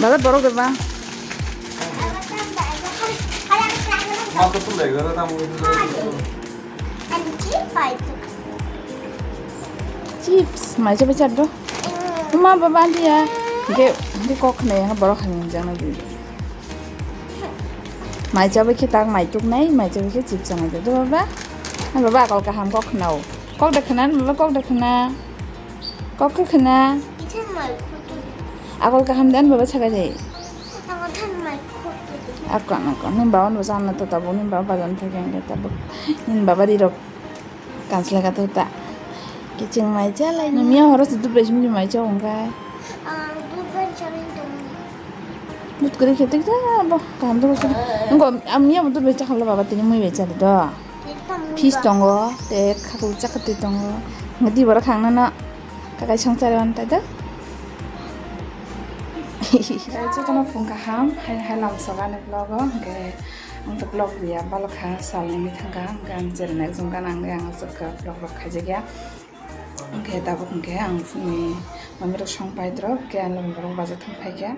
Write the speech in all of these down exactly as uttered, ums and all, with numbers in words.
Dada borok de ba? Chips, mai chabai char do. Ma baba dia. Ge, ge kok ne ha borok hani jana di. Mai chabai khe tak mai tuk nai, mai chabai khe chips chanai do baba. Ha baba akol kaham kok khnao. Kok da khna baba, kok da khna. Kok khe khna. Agol kaham dan baba sakai jai. Ako nako ni baba no jana to tabo ni baba bajan thai khe tabuk ni baba di rok kansla ka to ta. Kiching mai cha lai ni miya horo se dut bai simi mai cha ongkai. Dut kari khe tik ja bo kaham to ko. Ngo am miya dut bai cha khamla baba tini mui bai cha do. Fish tongo, tei khakuk chakhatwi tongo. Hwnkhe di borok khangnano kakai songchari wanta do. Jotono phung kaham, hai hai lamsogo ani vlog o, hwnkhe ang to vlog riya, balokha sal nini thangkha, hwnkhe ang chereng ekjon gana wngwi ang aswk vlog rok khaijakya. Hwnkhe tabuk hwnkhe ang phungni mamirok song paidrop, hwnkhe ang logi borok bajar thang phaikha.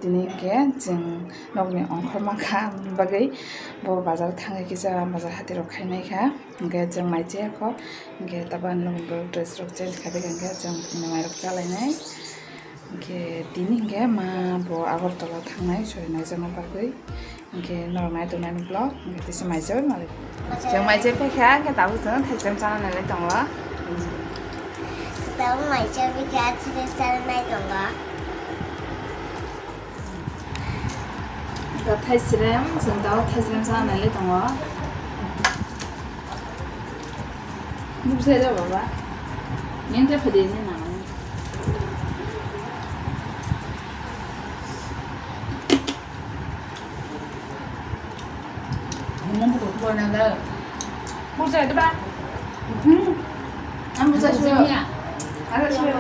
Tini hwnkhe chwng nokni ongkhor mankha, aboni bagwi bo bazar thangwi kisa bazar hatirok khainai kha. Hwnkhe chwng mai chaya kho, hwnkhe tabuk ani logi borok dress rok change khaibai kha, hwnkhe chwng mairok chalainai. Hwnkhe tini hwnkhe ma bo Agartala thangnai, sori naijakna bagwi. Hwnkhe norok nai tongnai ani vlog, hwnkhe tisa mai chaya malik. Chwng mai chaya phaikha, hwnkhe tabuk chwng thaisem chana nailai tongo. Tabuk mai chaya phaikha, thaisem chana nai tongo. Da thaisrem, chwng da thaisrem sa nailai tongo. Bukse da baba. Ninte phede ni na. Bukse da ba. Hmm. Ang bukse suya. Ada suya.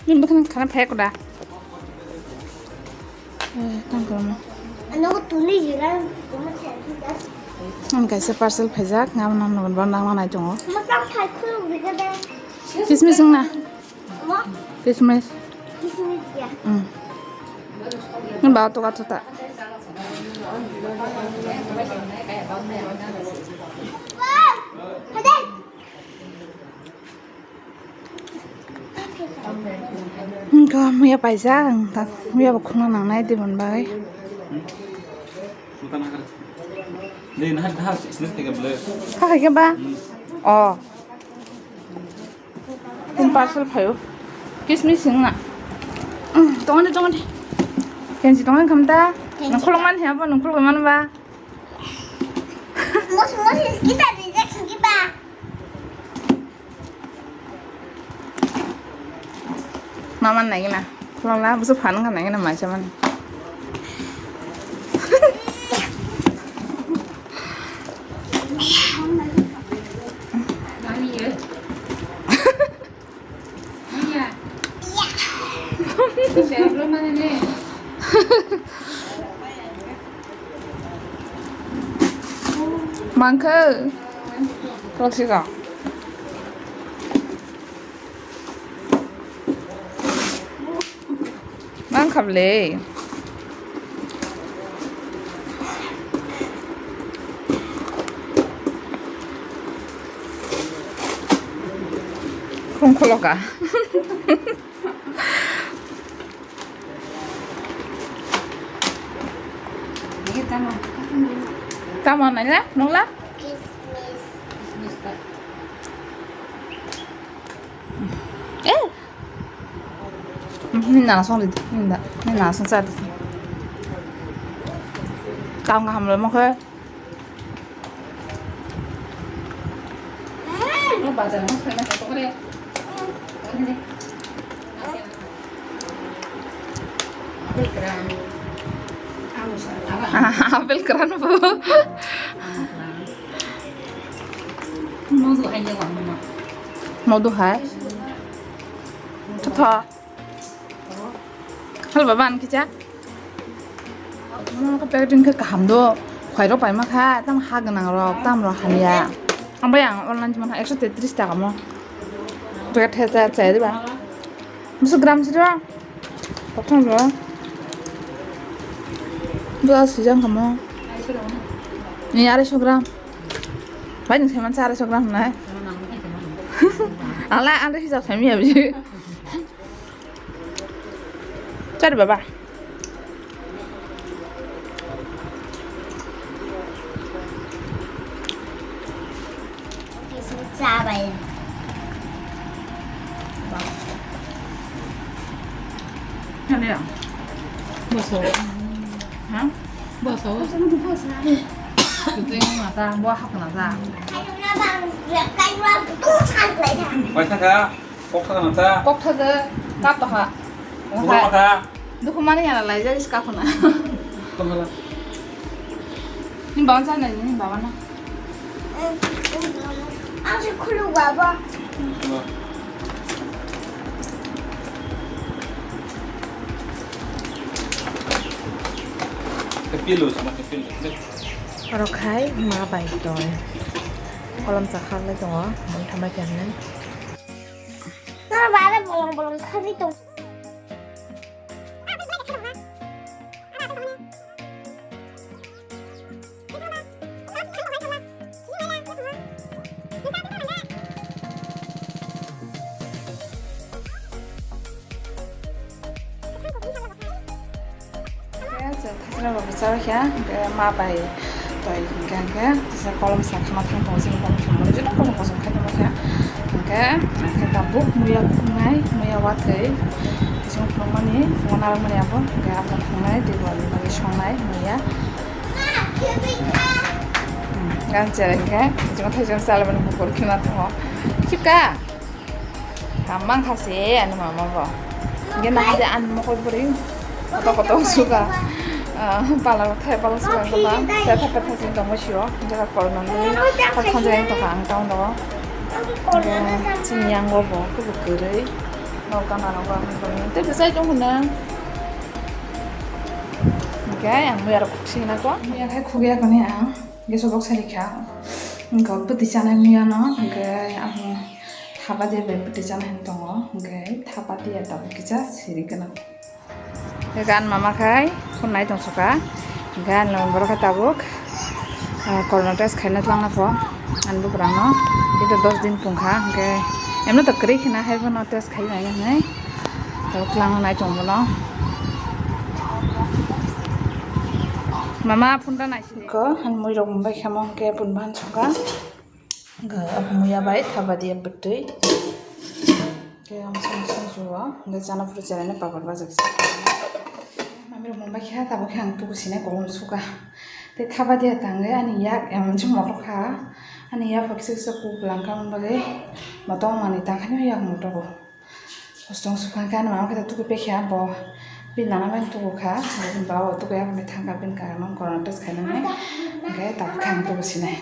Nini bwkhani khana phai koda. Eh, tang kono. Ang kaisa parcel phaijak, ngabana nang nang nai tongo. Kismis wngna. Kismis. Kismis ya. Hmm. Nini baba to kathota. Hwnkha muya paijak ang tak muya bo khungna nangnai tei boni bagwi. Hakhe ba? Oh. Tini parcel phaio. Kismis wngna. Tongdi, tongdi. Kensi tongdi khamta. Nang khuluk man hiya bo, nang khuluk man ba. Mos, mos, kita di jak sigi ba. Mama nai gina. Khuluk la, busu phan kha nai gina mai sa man. Mangkha. Roksika. Mang khablei. Khum kholoka. Tamo nai la, nung la? Eh. Ni na song di, ni da, ni na song sa di. Tamo hamlo mo khe. Apple kwran bo. Modu hai. Totho. Hal baba, ang kisa. Mo ka packing khe kaham do. Khoi rok pai ma kha, tam ha gwnang rok, tam rok hamya. Ang bai ang online jima ekso tetris taka mo. Packet he cha chai diba. Musu gram siro. Kothom ro. Dua sijang kamo. Ni arai so gram. Bai nung sai man sa arai so gram na. Ala arai hijab sai mi abi. Chari baba. Chabai. Chari ya. Boso. Ha? Boso. Kuting mata, bo hak na ta. Kaisa ka. Kok thada nang ta? Kok thada, kap tokha. Bukhuk tokha. Dukhu mani yana lai jagis kap na. Tokhala. Ni baba sa nai, ni baba na. Ang se khulu baba. Tokhala. Kepilo sama kepilo. Oro khai ma bai toi. Kolom chakha lai tongo, mui thamai khe hinwi. Nang bara bolong bolong khari tong. Khe chwng khajna rok rwchapkha, hwnkhe ma bai toi hwnkhe, hwnkhe kisa kolom sa khama thang tongo, chini kolom sa mani joto kosom kosom khai tongkha, hwnkhe, hwnkhe tabuk muya khungnai, muya watwi bising khulumani, khungo narwkmani abo, hwnkhe abo khungnai, tei bo ani bagwi songnai muya. Hmm, gan cherai hwnkhe, bising thaisong chalmani bukur khima tongo. Khipka? Hamang kha se ani mama bo. Hingke nahade ani mokol bwrwi koto koto suka. Ah, pala thai pala suka koto. Tei thapa thapa sini tongmo sio. Jaga kormo nui. Thap thang jaga tongkha ang town o. Hingke chini yang bo bo kebo kwrwi. Nok gana rok bo ang tongwi. Tei bwsai tong hwnna. Hingke ang mui aro khuksina ko. Mui akhai khugya koni ang. Hingke sobok sari kha. Hingke bwtwi chanai mui ano. Hingke ang Thapadiya bai bwtwi chana hinwi tongo, hwnkhe thapadiya tabuk kisa siri gwnang. Hwnkhe ani mama khai phunai tongsoka, hwnkhe ani mama borok khe tabuk, ah, corona test khaina twlangna pho ani bugrangno, tei dos din pungkha, hwnkhe emno to kwrwi khna hai bono test khailai hinwi tabuk twlangna nai tong bono. Mama phunta naisidi. Ko ani muirok mbai khamo hwnkhe phunba hansoka. Hwnkhe muya bai thapadiya bwtwi. Hwnkhe ang song song suo. Hwnkhe chana phuru cheraino papor bajak. Mamirok mungbai khe tabuk khe ang tubu sinai kolom suka. Tei thapadiya tangwi ani yak emon se motok kha. Ani yak bo kisa kisa kuk langkha bagwi motok manwi tangkhaino yak motogo. Kostong sukha khe ani mama khe tuku pekha bo bini nana bai tuku kha, bini baba bo tuku ya bai thangkha bini kareno corona test khainani, hwnkhe tabuk khe ang tuku sinai.